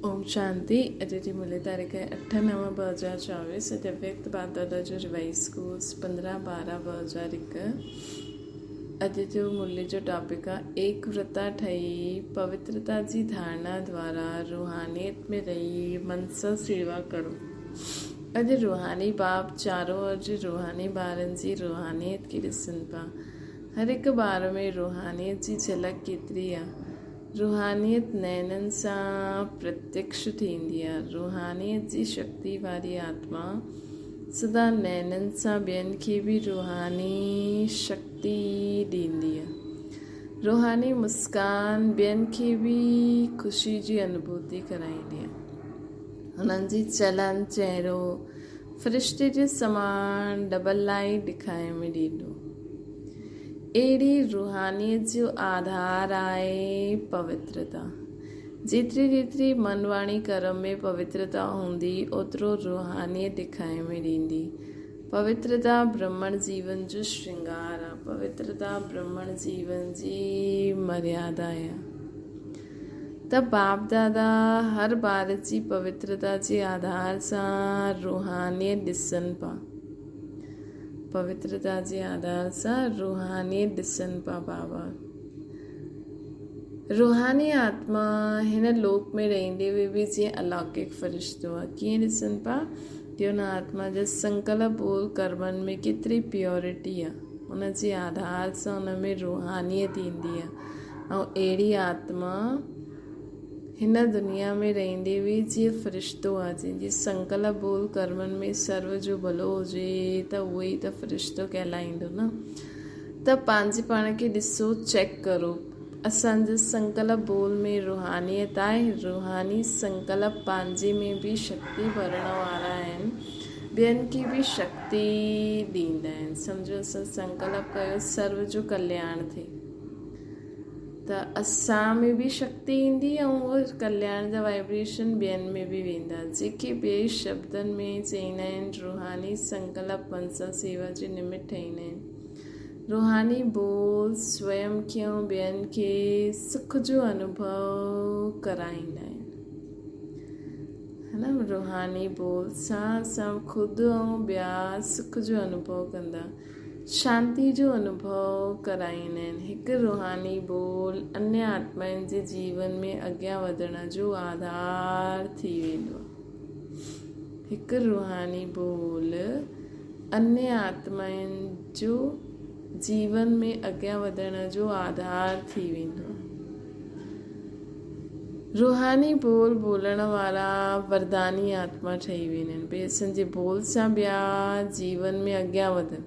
اوم شانتي اڄ جي ملي تاريخ اٺ نو 2024 اڄ اويڪت بادل جو ريوائز ڪورس 15 12 2001 اڄ جو مرلي جو ٽاپڪ آ ايڪ ورتا ٺهي پوترتا جي ڌارڻا دوارا روحانيت ۾ رهي من سان سيوا ڪرو. اڄ روحاني باپ چارو ارج روحاني ٻارن جي روحانيت کي ڏسن پيا. هر هڪ ٻار ۾ روحانيت جي جهلڪ ڪيتري آ. روحانيت نينن سان پرتيڪش ٿيندي آ. روحانيت جي شڪتي واري آتما سدا نينن سان ٻين کي به روحاني شڪتي ڏيندي آ. روحاني مسڪان ٻين کي به خوشي جي انوڀوتي ڪرائيندي آ. هنن جي چلن، چهرو، فرشتي جي سمان ڊبل لائيٽ ڏکائي ۾ ڏيندو. اهڙي روحانيت جو آڌار آهي پوترتا. جيتري جيتري من واڻي ڪرم ۾ پوترتا هوندي، اوترو روحانيت ڏکائي ۾ ڏيندي. پوترتا برهمڻ جيون جو شرنگار آ. پوترتا برهمڻ جيون جي مريادا آ. ته باپ دادا هر ٻار جي پوترتا جي آڌار سان روحانيت ڏسن پا. پوترتا جي آڌار سان روحانيت ڏسن پيا بابا. روحاني آتما هن لوڪ ۾ رهندي هئي به جيئن الوڪڪ فرشتو آهي ڪيئن ڏسن پيا ڪي ان آتما جا سنڪلپ ٻول ڪرمن ۾ ڪيتري پيورٽي آهي ان جي آڌار سان ان ۾ روحانيت ايندي آهي ۽ اهڙي آتما هن دنيا ۾ رهندي به جيئن فرشتو آ، جنهن جي سنڪلپ ٻول ڪرمن ۾ سرو جو ڀلو هجي ته اهو ئي ته فرشتو ڪهلائيندو نه. ته پنهنجي پاڻ کي ڏسو، چيڪ ڪرو، اسان جي سنڪلپ ٻول ۾ روحانيت آهي؟ روحاني سنڪلپ پنهنجي ۾ به شڪتي ڀرڻ وارا آهن، ٻين کي به شڪتي ڏيندا آهن. سمجهو اسان سنڪلپ ڪيو سرو جو ڪلياڻ ٿئي. ته اسان ۾ به شڪتي ايندي ۽ اهو ڪلياڻ جا وائبريشن ٻين ۾ به ويندا، جيڪي ٻئي شبدن ۾ چئيندا آهن روحاني سنڪلپ من سان سيوا جي نمت ٺهيندا آهن. روحاني ٻول سويم کي ۽ ٻين کي سک جو انوڀو ڪرائيندا آهن. ها نه روحاني ٻول سان اسان خود ۽ ٻيا سک جو انوڀو ڪندا. شانتي جو انوڀو ڪرائيندا آهن. هڪ روحاني ٻول انيه آتمائن جي جيون ۾ اڳيان وڌڻ جو آڌار ٿي ويندو آهي. هڪ روحاني ٻول انيه آتمائن جو جيون ۾ اڳيان وڌڻ جو آڌار ٿي ويندو آهي. روحاني ٻول ٻولڻ وارا ورداني آتما ٺهي ويندا آهن. ڀئي اسان جي ٻول سان ٻيا جيون ۾ اڳيان وڌن.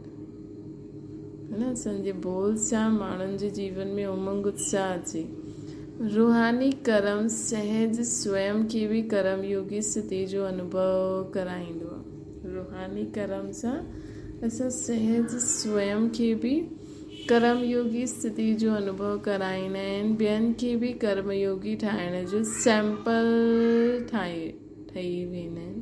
ها نه اسان جي ٻول سان ماڻهن جي جيون ۾ امنگ اتساهه اچي. روحاني ڪرم سهج سويم کي به ڪرم يوگي سٿي جو انوڀو ڪرائيندو آهي. روحاني ڪرم سان اسان سهج سويم کي به ڪرم يوگي اسٿتي جو انوڀو ڪرائيندا آهن، ٻين کي به ڪرم يوگي ٺاهڻ جو سيمپل ٺاهي ٺهي ويندا آهن.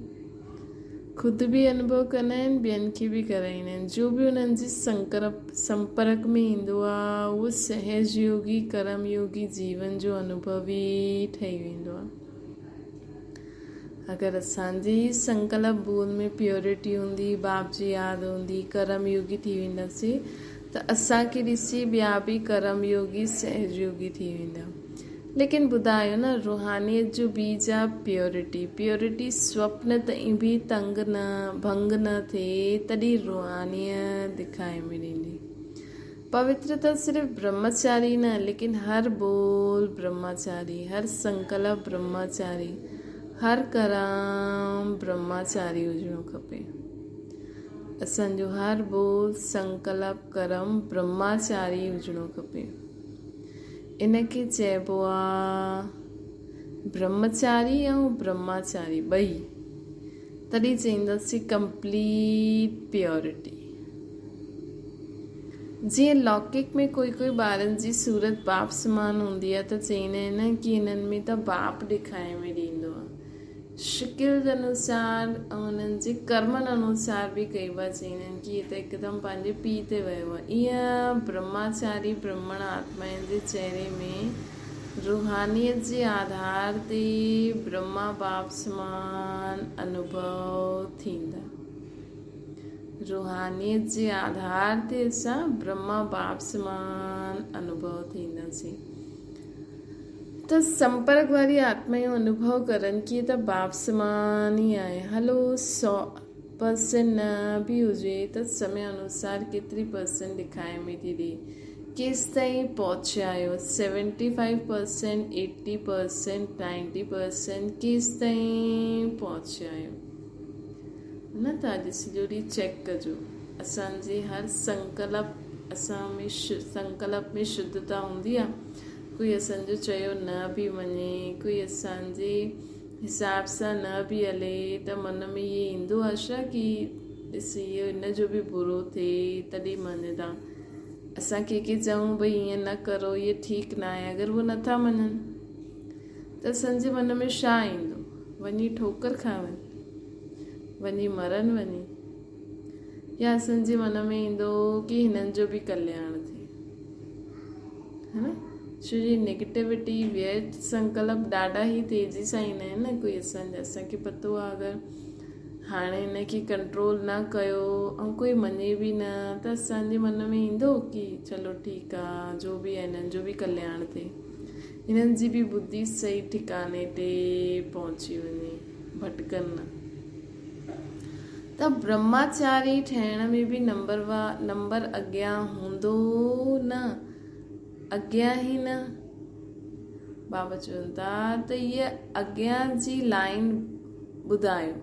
خود به انوڀو ڪندا آهن، ٻين کي به ڪرائيندا آهن. جو به انهن جي سنڪرپ سمپرڪ ۾ ايندو آهي، اهو سهج يوگي ڪرم يوگي جيون جو انوڀوي ٺهي ويندو آهي. اگر اسان جي سنڪلپ ٻول ۾ پيورٽي هوندي، باپ جي ياد هوندي، ڪرم يوگي ٿي وينداسين ته اسان کي ڏسي ٻيا به ڪرم يوگي، سهج يوگي ٿي ويندا. ليڪن ٻڌايو نه روحانيت جو بيج آ پيورٽي، پيورٽي سوپن تائين به تنگ نه، ڀنگ نه ٿئي تڏهن روحانيت دکائي ۾ ڏيندي. پوترتا صرف برهمچاري نه ليڪن هر ٻول برهمچاري، هر سنڪلپ برهمچاري، هر ڪرم برهمچاري هجڻو کپي. اسان جو هر ٻول، سنڪلپ، ڪرم برهمچاري هجڻو کپي. ان کي چئبو آ برهمچاري ۽ برهماچاري ٻئي. تڏهن چئينداسين ڪمپليٽ پيورٽي. جيئن لوڪڪ ۾ ڪوئي ڪوئي ٻارن جي صورت باپ سمان هوندي آهي ته چئيندا آهن نه ڪي هنن ۾ ته باپ ڏيکائي ۾ ڏيندو آهي. شڪل جي انوسار ۽ هنن جي ڪرمن انوسار به ڪئي بار چئيندا آهن ڪي هي ته هڪدم پنهنجي پيء تي ويو آهي. ايئن برهماچاري برهمڻ آتمائن جي چهري ۾ روحانيت جي آڌار تي برهما باپ سمان انوڀو ٿيندا. روحانيت جي آڌار تي اسان برهما باپ سمان انوڀو ٿينداسين. ته سمپرڪ واري آتما اهو انوڀو ڪرن ڪي ته باپ سمان ئي آهي. هلو سو پرسنٽ نه به هجي ته سمي انوسار ڪيتري پرسنٽ ڏکائي ۾ ٿي ڏئي. ڪيستائين پهچيا آهيو؟ Seventy five percent, eighty percent, ninety percent ڪيستائين پهچيا آهيو؟ نه ته اڄ سڄو ڏينهن چيڪ ڪجو. اسان جي هر سنڪلپ اسان ۾ سنڪلپ ۾ شڌتا هوندي آهي. ڪوئي اسان جو چيو نه به مڃي، ڪوئي اسان جي حساب سان نه به هلي ته من ۾ اهي ايندو آهي ڇا ڪي ڏس اهو ان جو به برو ٿئي تڏهن مڃدا. اسان ڪنهن کي چئون ڀئي ائين نه ڪرو اهي ٺيڪ نه آهي اگر هو نٿا مڃن ته اسان جي من ۾ ڇا ايندو وڃي ٺوڪر کائون وڃي مرن وڃي يا اسان جي من ۾ ايندو ڪي هنن جو به ڪلياڻ ٿئي ها نه ڇو جي نيگيٽوٽي ويرٿ سنڪلپ ڏاڍا ئي تيزي سان ايندا آهن نه ڪوئي اسان جا اسان کي پتو آهي اگر هاڻي هن کي ڪنٽرول نه ڪيو ۽ ڪوئي مڃي به نه ته اسان جي من ۾ ايندو ڪي چلو ٺيڪ آ جو به آهي هنن جو به ڪلياڻ ٿئي هنن جي به ٻڌي صحيح ٺڪاني تي پهچي وڃي ڀٽڪن نه ته برهماچاري ٺهڻ ۾ به نمبر وا نمبر اڳيان هوندو نه اڳيان ئي نه بابا چون ٿا ته هيء اڳيان جي لائين ٻڌايو.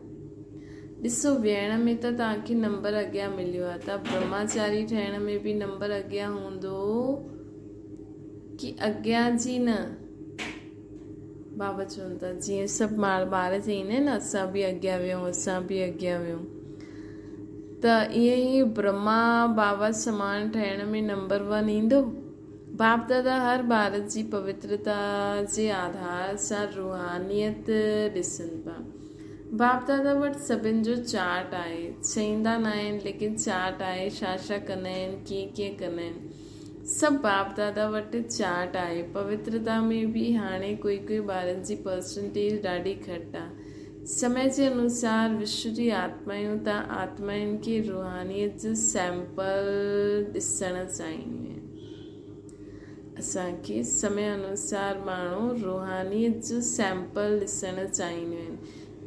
ڏسو ويهڻ ۾ ته توهان کي نمبر اڳيان مليو آهي ته برهماچاري ٺهڻ ۾ به نمبر اڳيان هوندو ڪي اڳيان جي نه؟ بابا چون ٿا جيئن سڀ ماڻ ٻار چئيندا آهن نه اسان به اڳيان ويهون اسان به اڳيان ويهون ته ائين ئي برهما بابا سمان ٺهڻ ۾ نمبر ون ايندو. باپ دادا هر ٻار جي پوترتا جي آڌار سان روحانيت ڏسن پيا. باپ دادا وٽ سڀن جو چارٽ آهي. چئيندا ناهن ليڪن چارٽ آهي ڇا ڇا ڪندا آهن ڪيئن ڪيئن ڪندا آهن. سڀ باپ دادا وٽ چارٽ آهي. پوترتا ۾ به هاڻي ڪوئي ڪوئي ٻارن جي پرسنٽيج ڏاڍي گهٽ آ. سمي جي انوسار وشو جي آتمائون ته آتمائن کي روحانيت جو سيمپل ڏسڻ چاهينديون آهن. اسان کي سمي انوسار ماڻهو روحانيت جو سيمپل ڏسڻ چاهينديون آهن.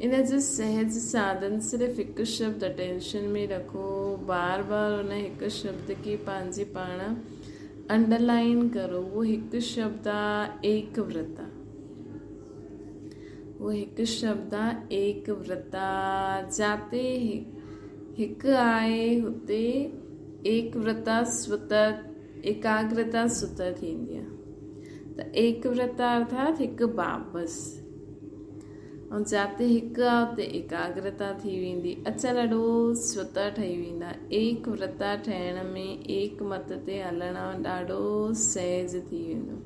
ان جو سهج ساڌن صرف هڪ شبد اٽينشن ۾ رکو، بار بار ان هڪ شبد کي پنهنجي پاڻ انڊرلائن ڪرو، اهو هڪ شبد آ ايڪ ورتا. اهو هڪ شبد آ ايڪ ورتا جاتي هڪ آهي هتي ايڪ ورتا سوته ايڪاگرتا سوته ٿيندي آ ته ايڪ ورتا ارٿات هڪ باب بس ۽ جاتي هڪ آ اتي ايڪاگرتا ٿي ويندي اچا ڏاڍو سوته ٺهي ويندا ايڪ ورتا ٺهڻ ۾ ايڪ مت تي هلڻ ڏاڍو سهج ٿي ويندو.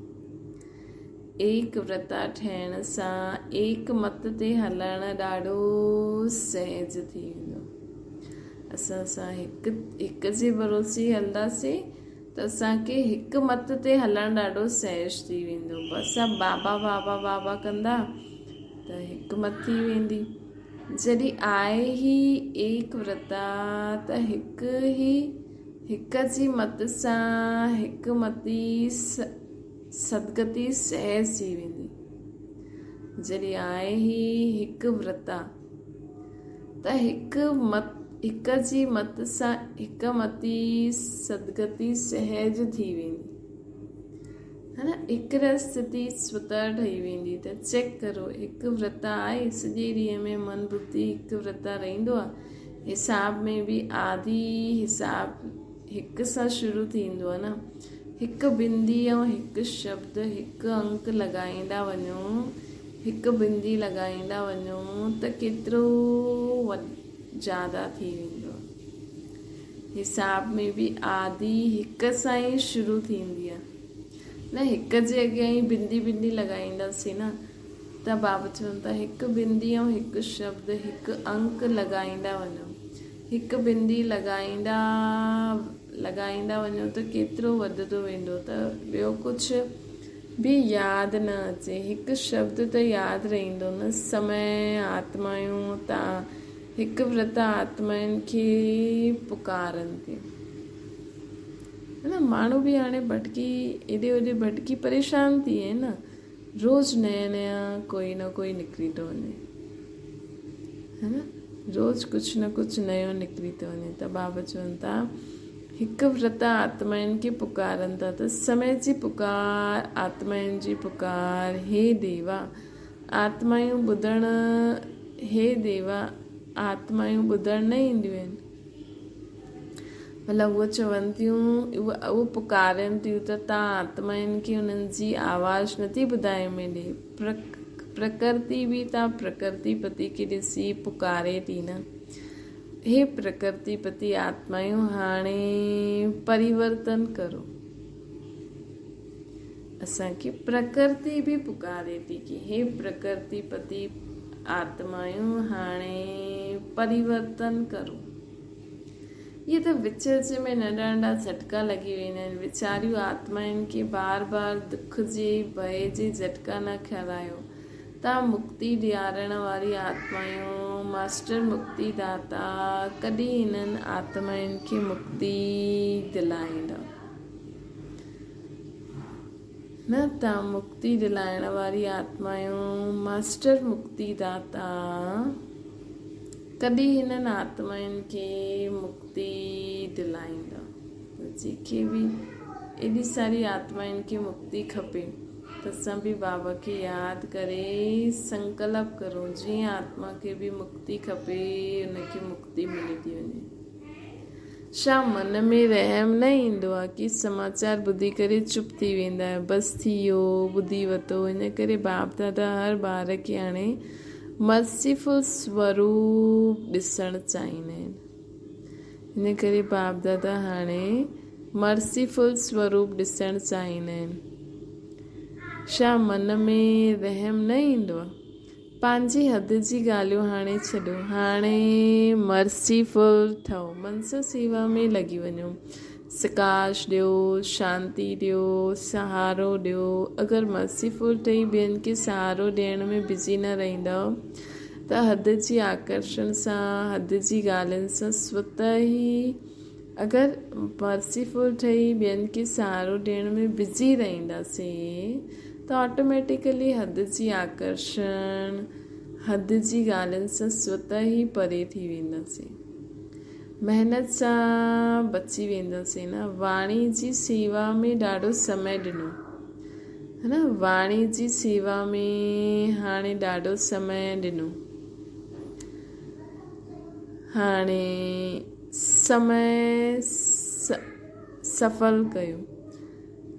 ايڪ ورتا ٺهڻ سان ايڪ مت تي هلڻ ڏاڍو سهج ٿي ويندو. اسان سان هڪ هڪ جي ڀروسي هلنداسين ته اسان کي هڪ مت تي هلڻ ڏاڍو سهج ٿي ويندو. بس سڀ بابا بابا بابا ڪندا ته هڪ مت ٿي ويندي. جڏهن آهي ئي ايڪ ورتا ته هڪ ئي هڪ جي مت سان هڪ متي سدگتي سهج ٿي ويندي. جڏهن آهي ئي هڪ ورتا ته هڪ مت هڪ جي مت سان هڪ متي سدگتي سهج ٿي ويندي. ها نه هڪ رس ستي سوتا ٺهي ويندي ته چيڪ ڪرو هڪ ورتا آهي سڄي ڏينهن ۾ من ٻڌي هڪ ورتا رهندو آهي حساب ۾ به آدي حساب هڪ سان شروع ٿيندو آهي نه. هڪ بندي ۽ هڪ شبد، هڪ انڪ لڳائيندا وڃو، هڪ بندي لڳائيندا وڃو ته ڪيترو زياده ٿي ويندو آهي. حساب ۾ به آدي هڪ سان ئي شروع ٿيندي آهي نه. هڪ جي اڳيان ئي بندي بندي لڳائينداسين نه ته بابا چون ٿا هڪ بندي ۽ هڪ شبد، هڪ انڪ لڳائيندا وڃو. هڪ بندي لڳائيندا لڳائيندا وڃو ته ڪيترو وڌندو ويندو ته ٻيو ڪجهه به ياد نه اچي. هڪ شبد ته ياد رهندو نه، سمي آتمائون تان هڪ ورت آتمائن کي پڪارن ٿيون. ها نه ماڻهو به هاڻي ڀٽڪي هيڏي هوڏي ڀٽڪي پريشان ٿي ويا آهن نه. روز نيا نيا ڪوئي نه ڪوئي نڪري ٿو وڃي. ها نه روز ڪجهه نه ڪجهه نيو نڪري ٿو وڃي ته بابا چون ٿا هڪ ورت آتمائن کي پڪارن ٿا ته سمي جي پڪار آتمائن جي پڪار هي ديوا آتمائون ٻڌڻ هي ديوا آتمائون ٻڌڻ نه اينديون آهن مطلب اهي چون ٿيون اهي پڪارين ٿيون ته تان آتمائن کي انهن جي آواز نٿي ٻڌائي ملي پرڪرتي به تان پرڪرتي پتي کي ڏسي پڪاري ٿي نه هي پرڪرتي پتي آتمائون هاڻي پريورتن ڪرو اسان کي پرڪرتي به پڪاري ٿي ڪي هي پرڪرتي پتي آتمائون هاڻي پريورتن ڪرو. اهي ته وچ وچ ۾ ننڍا ننڍا جهٽڪا لڳي ويندا آهن. ويچاريون آتمائن کي بار بار دک جي ڀئي جي جهٽڪا نه کارايو. تان مڪتي ڏيارڻ واري آتمائون ماسٽر مڪتي داتا ڪڏهن هنن آتمائن کي مڪتي دلائيندا. نه ته مڪتي دلائڻ واري آتما آهيون، ماسٽر مڪتي داتا ڪڏهن هنن آتمائن کي مڪتي دلائيندا؟ ته جيڪي به ايڏي ساري آتمائن کي مڪتي کپي ته اسان به بابا کي ياد ڪري سنڪلپ ڪرون جيئن آتما کي به مڪتي کپي ان کي مڪتي ملي ٿي وڃي. ڇا من ۾ رحم نه ايندو آ ڪي سماچار ٻڌي ڪري چپ ٿي ويندا آهيو بس ٿي ويو ٻڌي وتو ان ڪري باپ دادا هر ٻار کي هاڻي مرسيفل سوروپ ڏسڻ چاهيندا آهن ان ڪري باپ دادا هاڻي مرسيفل سوروپ ڏسڻ چاهيندا آهن ڇا من ۾ رحم نه ايندو آ. پنهنجي حد جي ڳالهيون هاڻي ڇڏو. هاڻي مرسيفل ٺهو. منس سيوا ۾ لڳي وڃو. سڪاش ڏيو، شانتي ڏيو، سهارو ڏيو. اگر مرسيفل ٺهي ٻين کي سهارو ڏيڻ ۾ بزي نه رهندؤ ته حد جي آڪرشڻ سان، حد جي ڳالهين سان سوته ئي اگر مرسيفل ٺهي ٻين کي سهارو ڏيڻ ۾ بزي رهنداسين ته آٽوميٽيڪلي حد جي آڪرشڻ، حد جي ڳالهين سان سوته ئي پري ٿي وينداسين. محنت سان بچي وينداسين نه. واڻي جي سيوا ۾ ڏاڍو سمي ڏنو ها نه واڻي جي سيوا ۾ هاڻي ڏاڍو سمي ڏنو. هاڻي سمي سڦل ڪيو.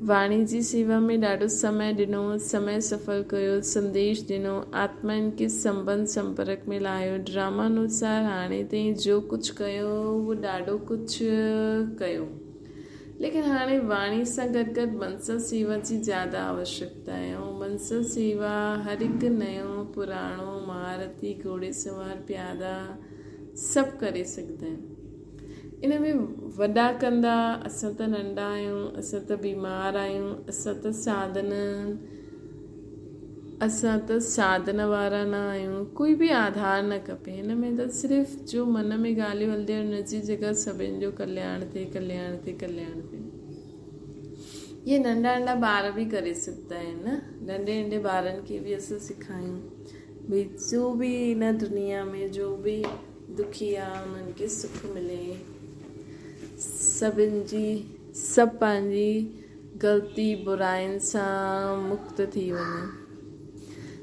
واڻي جي سيوا ۾ ڏاڍو سمي ڏنو، سمي سڦل ڪيو، سنديش ڏنو، آتمائن کي سنٻنڌ سمپرڪ ۾ لايو، ڊراما انوسار هاڻي تائين جو ڪجهه ڪيو اهو ڏاڍو ڪجهه ڪيو. ليڪن هاڻي واڻي سان گڏ گڏ منسا سيوا جي زياده آوشڪتا آهي ۽ منسا سيوا هر هڪ نيو پراڻو مهارتي گهوڙي سوار پيادا سڀ ڪري سگهندا آهن ان ۾ وڏا ڪندا اسان ته ننڍا آهيون اسان ته بيمار آهيون اسان ته ساڌن اسان ته ساڌن وارا نه آهيون ڪوئي به آڌار نه کپي هن ۾ ته صرف جو من ۾ ڳالهيون هلنديون آهن ان جي جڳهه سڀن جو ڪلياڻ ٿئي ڪلياڻ ٿئي ڪلياڻ ٿئي اهي ننڍا ننڍا ٻار به ڪري سگهندا آهن نه ننڍي ننڍي ٻارن کي به اسان سکايون ڀئي جو به هن دنيا ۾ جو به دکي آهي انهن کي سک ملي سڀن جي سڀ پنهنجي غلطي براين سان مڪت ٿي وڃن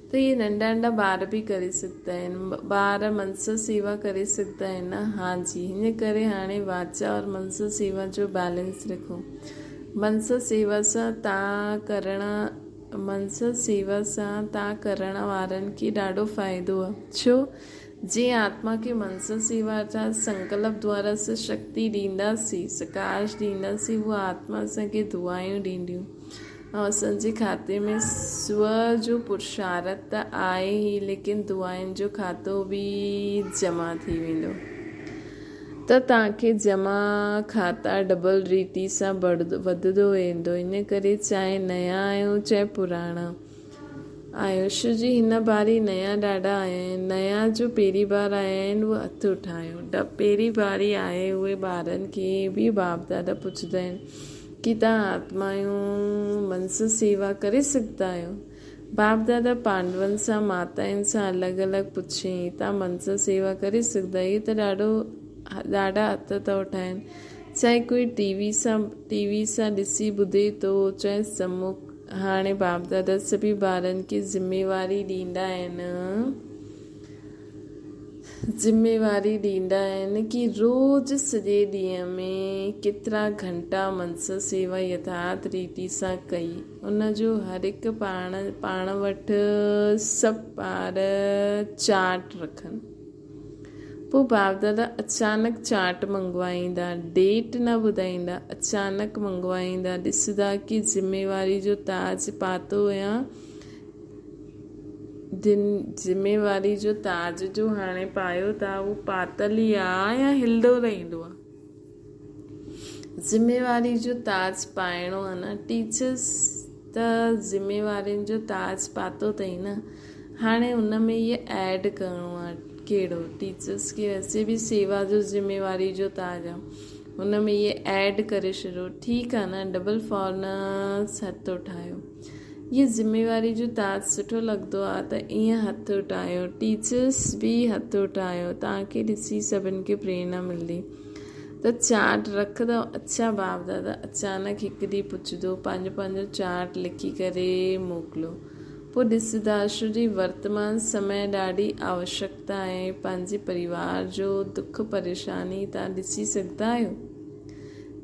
ته اهي ننڍا ننڍا ٻار به ڪري سگهندا آهن ٻار منسا سيوا ڪري سگهندا آهن نه ها جي هن ڪري هاڻي واچا اور منسا سيوا جو بيلنس رکو منسا سيوا سان تان ڪرڻ منسا سيوا سان تان ڪرڻ وارن کي ڏاڍو فائدو آهي ڇو جيئن آتما کي منسا سيوا جا سنڪلپ دوارا اسين شڪتي ڏينداسين، سڪاش ڏينداسين، اها آتما اسان کي دعائون ڏينديون ۽ اسان جي کاتي ۾ سو جو پرشارت ته آهي ئي ليڪن دعائن جو کاتو به جمع ٿي ويندو. ته توهان کي جمع کاتا ڊبل ريتي سان وڌندو ويندو. ان ڪري چاهي نيا آهيو چاهي پراڻا آهيو. شو جي هن باري نيا ڏاڍا آيا آهن. نيا جو پهرين بار آيا آهن اهي هٿ اٺايو. پهرين باري آهي اهي ٻارن کي به باپ دادا پڇندا آهن ڪي توهان آتمايون منس سيوا ڪري سگهندا آهيو؟ باپ دادا پانڊون سان ماتائن سان الڳ الڳ پڇيائين، تان منسا سيوا ڪري سگهندا؟ اهي ته ڏاڍو ڏاڍا هٿ ٿا اٺائين. چاهي ڪوئي ٽي وي سان ٽي وي سان ڏسي ٻڌي ٿو چاهي سمک. هاڻي باپ دادا سڀئي ٻارن کي ذميواري ڏيندا آهن. ذميواري ڏيندا آهن ڪي روز سڄي ڏينهن ۾ ڪيترا گهنٽا منس سيوا يٿارٿ ريتي سان ڪئي ان جو هر هڪ پاڻ پاڻ وٽ سڀ ٻار چارٽ رکن پوء باپ دادا اچانڪ چارٽ منگوائيندا ڊيٽ نه ٻڌائيندا اچانڪ منگوائيندا ڏسندا ڪي ذميواري جو تاج پاتو يا جن ذميواري جو تاج جو هاڻي پايو ٿا اهو پاتل ئي آ يا هلندو رهندو آ؟ ذميواري جو تاج پائڻو آ نه ٽيچرس ته ذميوارين جو تاج پاتو اٿئي نه هاڻي ان ۾ هيء ايڊ ڪرڻو آ ڪهڙو ٽيچرس کي ويسي به سيوا جو ذميواري جو تاج آ ان ۾ هيء ايڊ ڪري ڇڏو ٺيڪ آ نه ڊبل فارنس هٿ اٺايو. هيء ذميواري جو تاج سٺو لڳندو آ ته ائين هٿ اٺايو. ٽيچرس به هٿ اٺايو. توهان کي ڏسي سڀن کي پريرنا ملندي ته چارٽ رکندؤ. اڇا باپ دادا اچانڪ هڪ ڏينهن پڇندو پنهنجو پنهنجو چارٽ لکي ڪري موڪليو. پوء ڏسنداسون جي ورتمان سمي ڏاڍي آوشڪتا آهي پنهنجي پريوار جو دک پريشاني توهان ڏسي سگهندا آهيو؟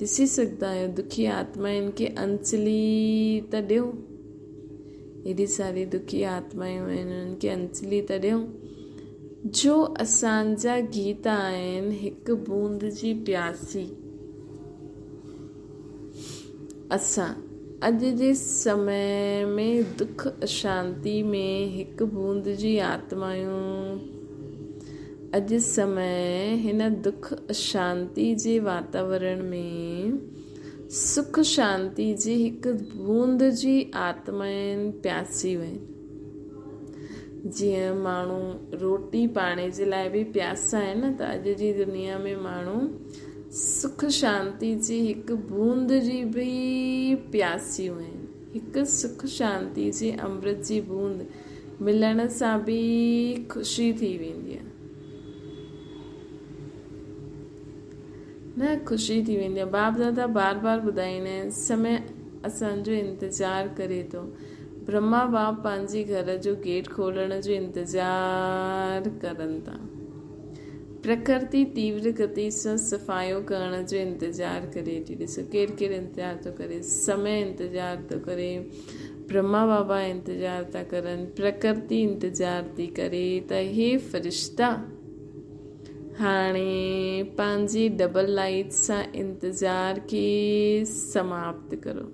ڏسي سگهندا آهيو دکي آتمائن کي انچلي ته ڏيو ايڏي ساري دکي آتمايون آهن انهن کي انچلي ته ڏيو جو اسان جا گيت آهن هڪ بوند جي پياسي اسان اڄ جي سمي ۾ دک اشانتي ۾ هڪ بوند جي آتمايون اڄ سمي هن دک اشانتي جي واتاورڻ ۾ سک شانتي جي هڪ بوند جي آتمائن پياسي وين. جيئن ماڻهو روٽي پاڻي جي لاء به پياسا آهن نه ته اڄ جي دنيا ۾ ماڻهو سک شانتي جي هڪ بوند جي به پياسيون آهن. هڪ سک شانتي جي امرت جي بوند ملڻ سان به خوشي ٿي ويندي آهي. نه خوشي ٿي ويندي آهي. باپ دادا بار بار ٻڌائيندا آهن سمي اسان جو انتظار ڪري ٿو. برهما باپ پنهنجي گهر جو گيٽ کولڻ جو انتظار ڪرن ٿا. پرڪرتي تيور گتي سان صفايو ڪرڻ جو انتظار ڪري ٿي. ڏسو ڪير ڪير انتظار ٿو ڪري. سمي انتظار ٿو ڪري. برهما بابا انتظار ٿا ڪرن، پرڪرتي انتظار ٿي ڪري ته هي فرشتا هاڻي پنهنجي ڊبل لائيٽ سان انتظار کي سماپت ڪرو.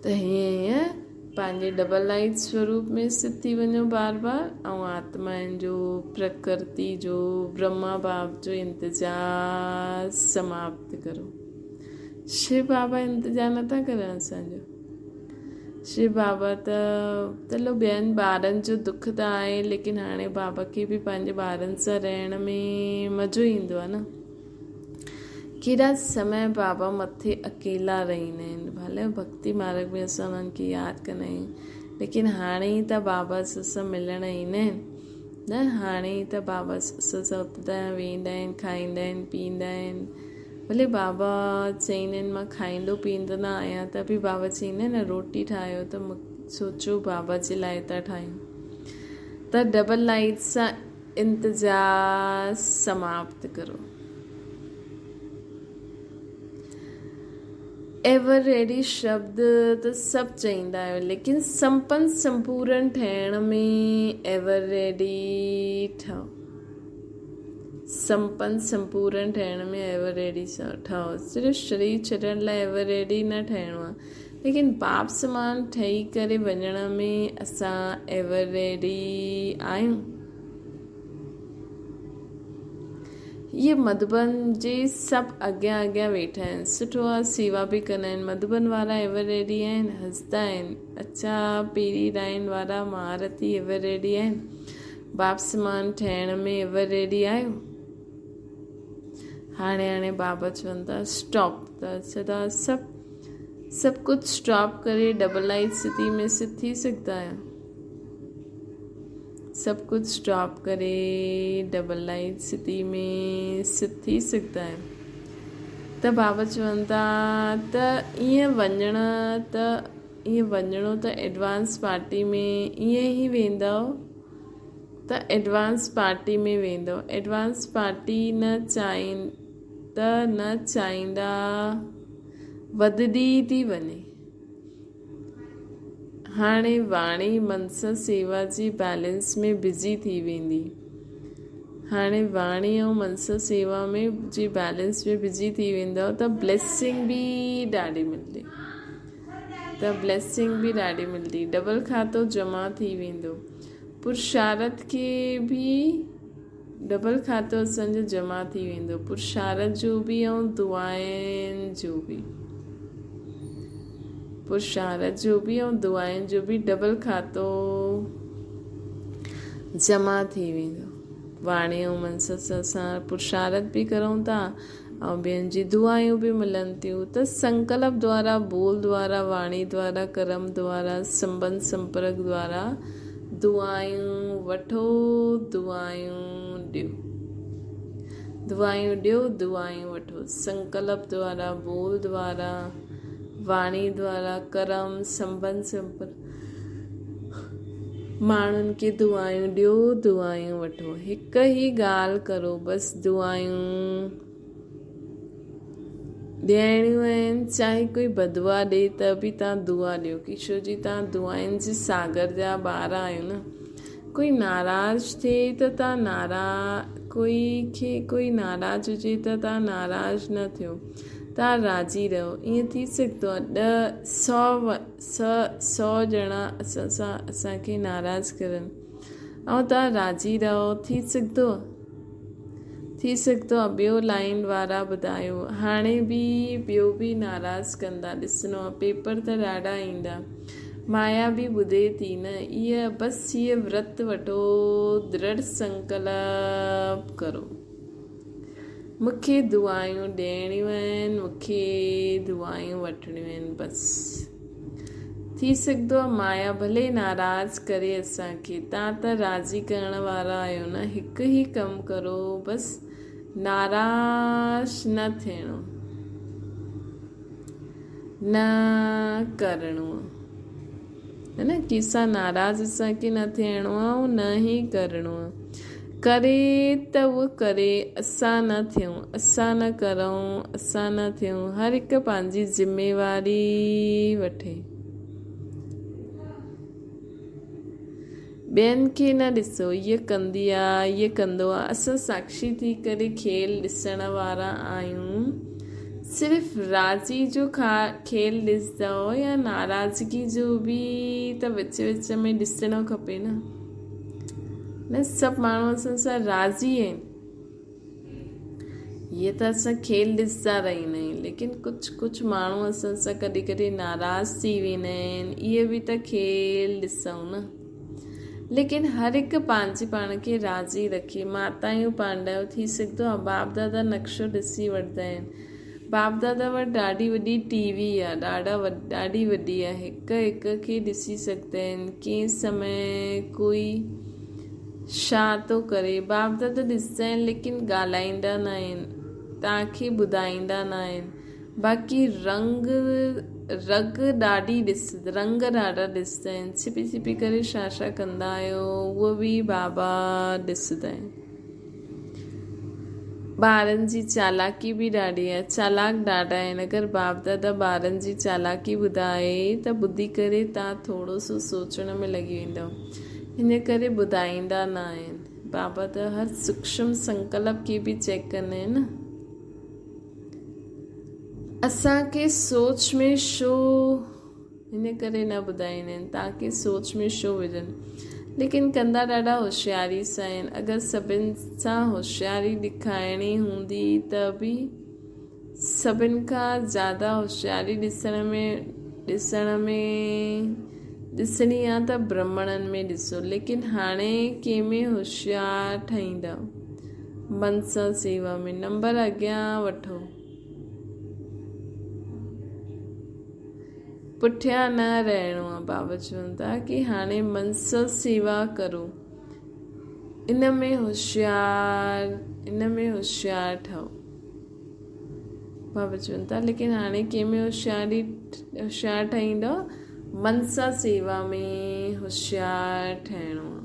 ته هيئن هيئن پنهنجي ڊبل لائيٽ سوروپ ۾ اسٿت ٿي وڃو بار بار ۽ آتمائن جو پرڪرتي جو برهما باب جو انتظار سماپت ڪرو. شو بابا انتظار نٿا ڪرن اسان جو. شو بابا ته چلو ٻين ٻارن جو دک ته آهي ليڪن هاڻي بابا کي به پنهنجي ٻارن سان رهڻ ۾ مزو ايندو آهي نه. ڪيڏا سمي بابا مٿي اڪيلا رهندا آهن. ڀلي ڀڳتي مارگ ۾ اسان انهن کي ياد ڪندا آهيون ليڪن هاڻي ئي ته بابا سان ملڻ ايندا آهن نه هاڻي ئي ته بابا سان اٿندا ويهندا آهن کائيندا آهن پيئندا آهن ڀلي بابا چئيندا آهن مان کائيندو پيئندو نه آهيان ته به بابا چئيندا آهن نه روٽي ٺاهيو ته سوچو بابا جي لاء ٿا ٺاهيون ته ڊبل لائيٽ سان انتظار سماپت ڪرو. ايور ريڊي شبد ته سڀ چئيندا آهيو ليڪن سمپن سمپورن ٺهڻ ۾ ايور ريڊي ٺهو. سمپن سمپورن ٺهڻ ۾ ايور ريڊي ٺهو. صرف شرير ڇڏڻ لاء ايور ريڊي نه ٺهڻو آهي. ليڪن باپ سمان ٺهي ڪري وڃڻ ۾ اسان ايور ريڊي آهيون. اهي مڌوبن جي سڀ اڳيان اڳيان ويٺا آهن. سٺو آ سيوا به ڪندا آهن. مڌوبن وارا ايور ريڊي آهن، هسدا آهن. اڇا پيري لائين وارا مهارٿي ايور ريڊي آهن. باپ سمان ٺهڻ ۾ ايور ريڊي آهيو؟ هاڻي هاڻي بابا چون ٿا اسٽاپ ته سدا سڀ سڀ ڪجهه اسٽاپ ڪري ڊبل لائيٽ سٽي ۾ سٿ ٿي سگهندا آهيو؟ سڀ ڪجهه اسٽاپ ڪري ڊبل لائيٽ سٽي ۾ سٿ ٿي سگهندا آهيو؟ ته بابا چون ٿا ته ائين وڃڻ ته ائين وڃڻو ته ايڊوانس پارٽي ۾ ائين ئي ويندؤ ته ايڊوانس پارٽي ۾ ويندؤ ايڊوانس پارٽي نه چاهين ته نه چاهيندا وڌندي ٿي وڃي. هاڻي واڻي منسا سيوا جي بيلنس ۾ بزي ٿي ويندي. هاڻي واڻي ۽ منسا سيوا ۾ جي بيلنس ۾ بزي ٿي ويندؤ ته بليسنگ به ڏاڍي ملندي. ته بليسنگ به ڏاڍي ملندي. ڊبل کاتو جمع ٿي ويندو. پرشارت کي به ڊبل کاتو اسان جو جمع ٿي ويندو. پرشارت جو به ۽ دعائن جو به. پرشارت جو به ۽ دعائن جو به ڊبل کاتو جمع ٿي ويندو. واڻي ۽ منسا سان اسان پرشارت به ڪرون ٿا ۽ ٻين جي دعايون به ملن ٿيون ته سنڪلپ دوارا، ٻول دوارا، واڻي دوارا، ڪرم دوارا، سنٻنڌ سمپرڪ دوارا دعايون وٺو، دعايون ڏيو. دعايون ڏيو، دعايون وٺو. سنڪلپ دوارا، ٻول دوارا، واڻي دوارا، ڪرم، سنٻنڌ سمپرڪ. ماڻهن کي دعايون ڏيو، دعايون وٺو. هڪ ئي ڳالهه ڪرو بس دعايون ڏيڻيون آهن، چاهي ڪوئي بددعا ڏي ته به توهان دعا ڏيو ڪي ڇو جي توهان دعائن جي ساگر جا ٻار آهيو نه. ڪوئي ناراض ٿئي ته توهان نارا ڪوئي کي ڪوئي ناراض هجي ته توهان ناراض نه ٿيو، توهان راضي رهو. ائين ٿي سگهندو آهي ڏهه سئو سئو ڄڻا اسان سان اسان کي ناراض ڪرن ۽ توهان راضي رهو ٿي سگهندو ٿي سگهندو آهي ٻيو لائين وارا ٻڌايو هاڻي به ٻيو به ناراض ڪندا ڏسڻو آهي پيپر ته ڏاڍا ايندا مايا به ٻڌي ٿي نه ايء بس هيء ورت وٺو درڙ سنڪلپ ڪرو. مون کي دعايون ڏيڻيون آهن، مون کي دعايون وٺڻيون آهن بس. ٿي سگهندو آهي مايا ڀلي ناراض ڪري اسان کي، تان ته راضي ڪرڻ وارا آهيو نه، هڪ ئي ڪم ڪرو بس ناراض نه ٿيڻو، نه ڪرڻو آهي نه، ڪنهن سان ناراض اسان کي نه ٿيڻو آهي ۽ نه ئي ڪرڻو آهي. ڪري ته اهو ڪري، اسان نه ٿيون، اسان نه ڪرون، اسان نه ٿيون، هر هڪ پنهنجي ذميواري وٺي. ٻين کي نه ڏسو، هيء ڪندي آ، هيء ڪندو آ، اسان ساکشي ٿي ڪري کيل ڏسڻ وارا آهيون. صرف راضي جو کيل ڏسندؤ يا ناراضگي جو به ته وچ وچ ۾ ڏسڻو کپي نه. نه سڀ ماڻهو اسان سان راضي آهن. هيء ته اسان کيل ڏسندا رهندا آهيون ليڪن ڪجهه ڪجهه ماڻهو اسان سان ڪڏهن ڪڏهن ناراض ٿي ويندا آهن اهي به ته کيل ڏسون نه ليڪن هر هڪ پنهنجي پاڻ کي راضي رکي ماتايون پانڊايو ٿي سگهندو آهي باپ دادا نقشو ڏسي وٺندا آهن باپ دادا وٽ ڏاڍي وڏي ٽي وي آهي ڏاڍا ڏاڍي وڏي آهي هڪ هڪ کي ڏسي سگهندا آهن ڪنهن سمي ڪوئي ڇا ٿو ڪري؟ باپ دادا ڏسندا آهن ليڪن ڳالهائيندا نه آهن، توهان کي ٻڌائيندا نه آهن. باقي رنگ رڳ ڏاڍي ڏس رنگ ڏاڍا ڏسندا آهن. ڇپي ڇپي ڪري ڇا ڇا ڪندا آهيو اهو به بابا ڏسندا آهن. ٻارن جي چالاڪي به ڏاڍي آهي. چالاڪ ڏاڍا آهن. اگر باپ دادا ٻارن جي چالاڪي ٻڌائي ته ٻڌي ڪري توهان ٿورو سو سوچڻ ۾ لڳي ويندؤ. ان ڪري ٻڌائيندا نه آهن. بابا ته هر سوڪشم سنڪلپ کي به چيڪ ڪندا آهن نه. اسان کي سوچ ۾ ڇو هن ڪري نه ٻڌائيندا آهن تاڪه سوچ ۾ ڇو وجهن. ليڪن ڪندا ڏاڍا هوشياري سان آهن. اگر سڀن سان هوشياري ڏيکارڻي هوندي ته به سڀن کان زياده هوشياري ڏسڻ ۾ ڏسڻ ۾ ڏسڻي آ ته برهمڻن ۾ ڏسو. ليڪن هاڻي ڪنهن ۾ هوشيار ٺهيندا؟ منسا سيوا ۾ نمبر اڳيان وٺو. پٺيان نه رهڻو آ. بابا چون ٿا ڪي هاڻي منسل سيوا ڪرو ان ۾ هوشيار ان ۾ هوشيار ٺهو. بابا چون ٿا ليڪن هاڻي ڪنهن ۾ هوشياري هوشيار ٺهيندو؟ منسا سيوا ۾ هوشيار ٺهڻو آ.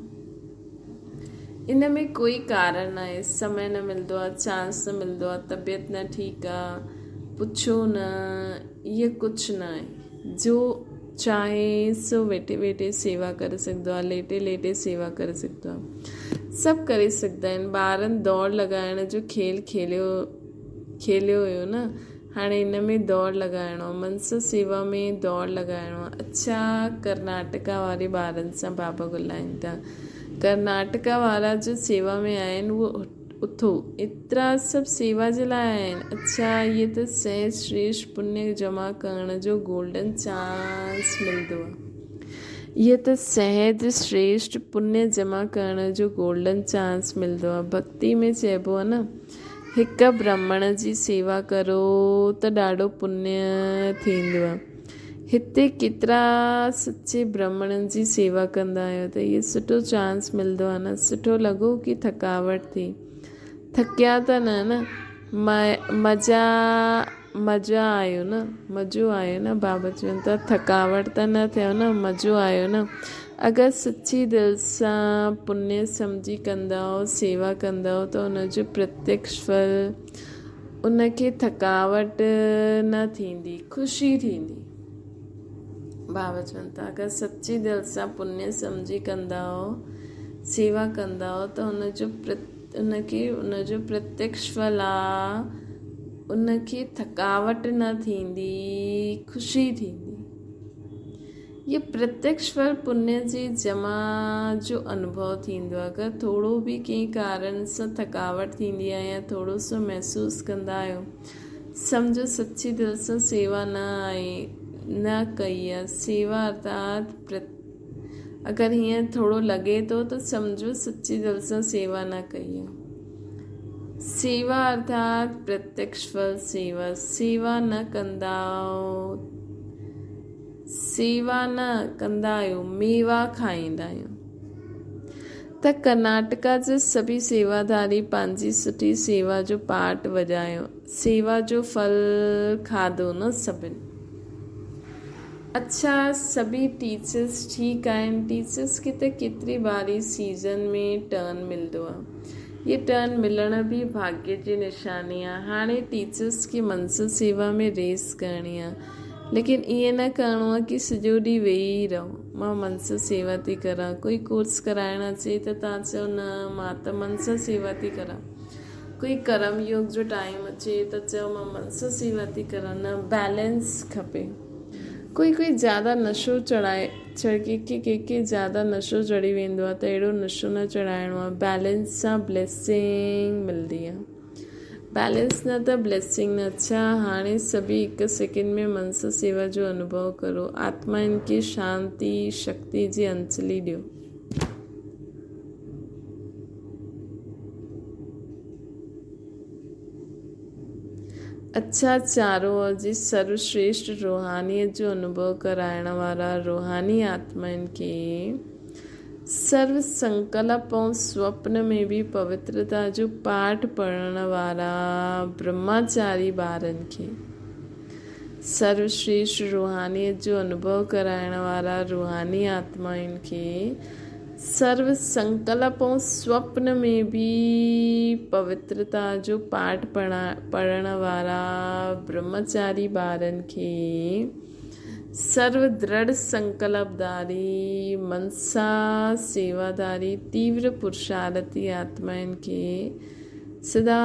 ان ۾ ڪوئي ڪارڻ ناهي، سمي نه ملندو آ، چانس نه ملندو آ، طبيعت نه ٺيڪ آ، پڇو نه، اهي ڪجهه ناهي. جو چاهي سو ويٺي ويٺي سيوا ڪري سگهندو آ، ليٽي ليٽي سيوا ڪري سگهندو آ. سڀ ڪري سگهندا آهن. ٻارن دوڙ لڳائڻ جو کيل کيليو کيليو هيو نه، هاڻي ان ۾ دوڙ لڳائڻو آ، منسا سيوا ۾ دوڙ لڳائڻو آ. اڇا ڪرناٽڪا واري ٻارن سان بابا ڳالهائين ٿا. ڪرناٽڪا وارا جو سيوا ۾ آهن اهو اٿو. ايترا سڀ سيوا جي لاء آيا آهن. اڇا اهي ته سهج شريش پڃ جمع ڪرڻ جو گولڊن چانس ملندو آ. اهي ته سهج شريشٽ پڃ جمع ڪرڻ جو گولڊن چانس ملندو آ. ڀڳتي ۾ چئبو آ نه. هڪ برهمڻ جي سيوا ڪرو ته ڏاڍو پڃ ٿيندو. هتي ڪيترا سچي برهمڻن جي سيوا ڪندا آهيو ته اهي سٺو چانس ملندو آهي نه. سٺو لڳو ڪي ٿڪاوٽ ٿي؟ ٿڪيا ته نه نه. مزا مزا آيو نه مزو آيو نه بابا چون ٿا ٿڪاوٽ ته نه ٿيو نه مزو آيو نه اگر سچي دل سان پڃ سمجهي ڪندؤ سيوا ڪندؤ ته ان جو پرتيڪش ڦل ان کي ٿڪاوٽ نه ٿيندي خوشي ٿيندي بابا چون ٿا اگر سچي دل سان پڃ سمجهي ڪندؤ سيوا ڪندؤ ته ان جو ان کي ان جو پرتيڪش ڦل آ ان کي ٿڪاوٽ نه ٿيندي خوشي ٿيندي. هي پرتيڪش ڦل پڃ جي جمع جو انوڀو ٿيندو آ. اگر ٿورو به ڪنهن ڪارڻ سان ٿڪاوٽ ٿيندي آ يا ٿورو سو محسوس ڪندا آهيو سمجهو سچي دل سان سيوا نه آهي نه ڪئي آ. سيوا ارٿات اگر هيئن ٿورو لڳي ٿو ته سمجهو سچي دل سان سيوا نه ڪئي آ. سيوا ارٿات پرتيڪش ڦل سيوا. سيوا نه ڪندائو سيوا نه ڪندا آهيو ميوا کائيندا آهيو. ته ڪرناٽڪا جا سڀئي سيواڌاري پنهنجي سٺي سيوا جو پارٽ وڄايو. سيوا جو ڦل کاڌو نه سڀن. اڇا سڀئي ٽيچرس ٺيڪ آهن ٽيچرس کي ته ڪيتري باري سيزن ۾ ٽرن ملندو آ هي ٽرن ملڻ به ڀاڳيه جي نشاني آ هاڻي ٽيچرس کي منزل سيوا ۾ ريس ڪرڻي آ ليڪن ائين نه ڪرڻو آ ڪي سڄو ڏينهن ويهي ئي رهو مان منزل سيوا ٿي ڪران ڪوئي ڪورس ڪرائڻ اچي ته تان چئو نه مان ته منزل سيوا ٿي ڪران ڪوئي ڪرم يوگ جو ٽائيم اچي ته چئو مان منسا سيوا ٿي ڪران نه بيلنس کپي ڪوئي ڪوئي زياده نشو چڙهائي ڪي ڪي ڪي ڪي زياده نشو چڙهي ويندو آهي ته اهڙو نشو نه چڙهائڻو آهي بيلنس سان بليسنگ ملندي آهي بيلنس نه ته بليسنگ نه اڇا هاڻي سڀئي هڪ سيڪنڊ ۾ منسا سيوا جو انوڀو ڪرو آتمائن کي شانتي شڪتي جي انچلي ڏيو. اڇا چارو جي سروشريشٽ روحانيت جو انوڀو ڪرائڻ وارا روحاني آتمائن کي سرو سنڪلپ ۽ سوپن ۾ به پوترتا جو پاٺ پڙهڻ وارا برهماچاري ٻارن کي سروشريشٽ روحانيت جو انوڀو ڪرائڻ وارا روحاني آتمائن کي سرو سنڪلپ ۽ سوپن ۾ به پوترتا جو پاٺ پڙهڻ وارا برهمچاري ٻارن کي سرو درڙ سنڪلپڌاري منسا سيواڌاري تيور پرشارتي آتمائن کي سدا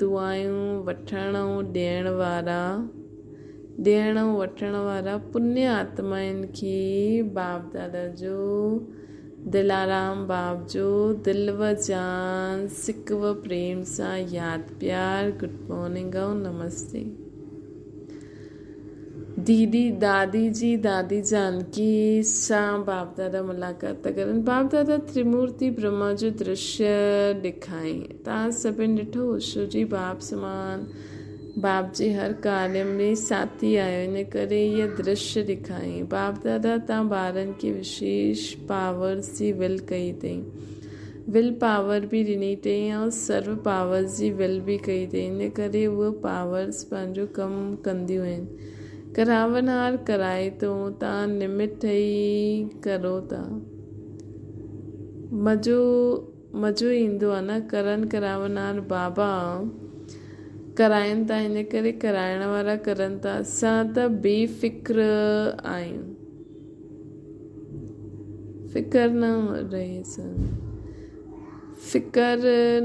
دعائون وٺڻ ۽ ڏيڻ وارا. ڏيڻ ۽ وٺڻ وارا پڃ آتمائن کي باپ دادا جو دلارام باپ جو دل و جان سڪ و پريم سان ياد پيار گڊ مارننگ ۽ نمستي. ديدي دادي جي دادي جانڪي سان باپ دادا ملاقات ٿا ڪرن. باپ دادا تريمورتي برهما جو درشيه ڏيکائين. توهان سڀن ڏٺو شو جي باپ سمان باپ جي هر ڪاريه ۾ ساٿي آهيو ان ڪري هيء درشيه ڏيکائين. باپ دادا توهان ٻارن کي وشيش پاورز جي ول ڪئي اٿئي. Will power به ڏني اٿئي ۽ سرو پاورز جي ول به ڪئي اٿئي ان ڪري اهي پاورز پنهنجو ڪم ڪنديون آهن. ڪراونهار ڪرائي ٿو تان نمت ٺهي ڪرو ٿا. مزو مزو ايندو آهي نه ڪرن ڪراونهار بابا ڪرائين ٿا ان ڪري ڪرائڻ وارا ڪرن ٿا اسان ته بي فڪر آهيون. فڪر نه رهي فڪر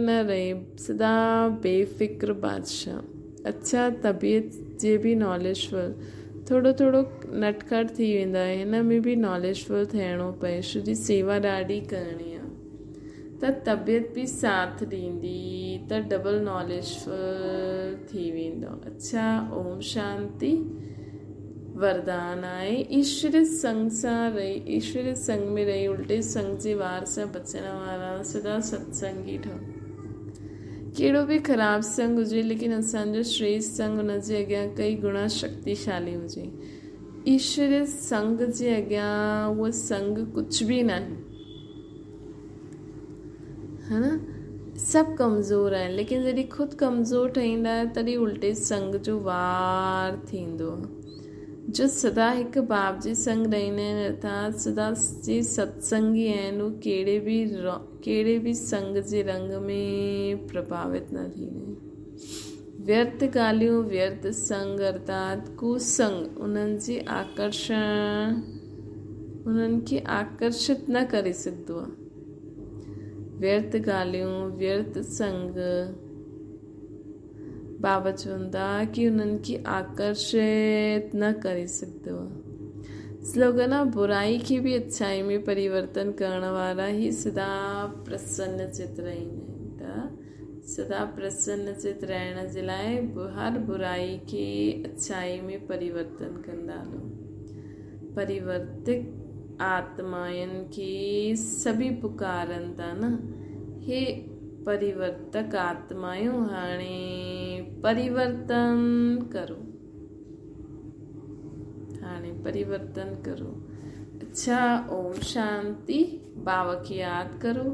نه رهي سدا بي فڪر بادشاهه اڇا طبيعت جي به ناليجفل ٿورو ٿورو نٽکٽ ٿي ويندا آهن هن ۾ به ناليجفل ٿيڻو پئي ڇو جي سيوا ڏاڍي ڪرڻي آهي ته طبيعت به ساٿ ڏيندي ته ڊبل ناليجفل ٿي ويندو اڇا اوم شانتي وردان آهي ايشوري سنگ سان رهي ايشوري سنگ ۾ رهي الٽي سنگ جي وار سان بچڻ وارا سدا ستسنگي ٺهو ڪهڙو به خراب سنگ هجي ليڪن اسان جو شريشٽ سنگ ان جي اڳيان ڪئي گڻا شڪتيشالي هجي ايشوري سنگ جي اڳيان اهو سنگ ڪجهه به ناهي ها نه سڀ ڪمزور آهن ليڪن جڏهن خود ڪمزور ٺهيندا آهيو تڏهن الٽي سنگ جو وار ٿيندو آهي جو سدا هڪ باپ جي سنگ رهندا آهن ارٿات سدا جي ستسنگي آهن هو ڪهڙي به ڪهڙي به سنگ جي رنگ ۾ پرڀاوت نه ٿيندا آهن ويرٿ ڳالهيون ويرٿ سنگ ارٿات ڪوسنگ انهن جي آڪرشڻ انهن کي آڪرشت نه ڪري سگهندو آهي. ويرٿ ڳالهيون ويرٿ سنگ بابا چوندا ڪي انهن کي آڪرشت نه ڪري سگهندو آهي. سلوگن آهي برائي کي به اڇائي ۾ پريورتن ڪرڻ وارا هي سدا پرسن چت رهندا آهن ته سدا پرسن چت رهڻ جي لاء هر برائي کي اڇائي ۾ پريورتن ڪندا هلو. پريورتڪ آتمائن کي سڀئي پڪارن ٿا نه. هي پريورتڪ آتمايون هاڻي پريورتن ڪرو. هاڻي پريورتن ڪرو. اڇا اوم شانتي. باوء کي ياد ڪرو.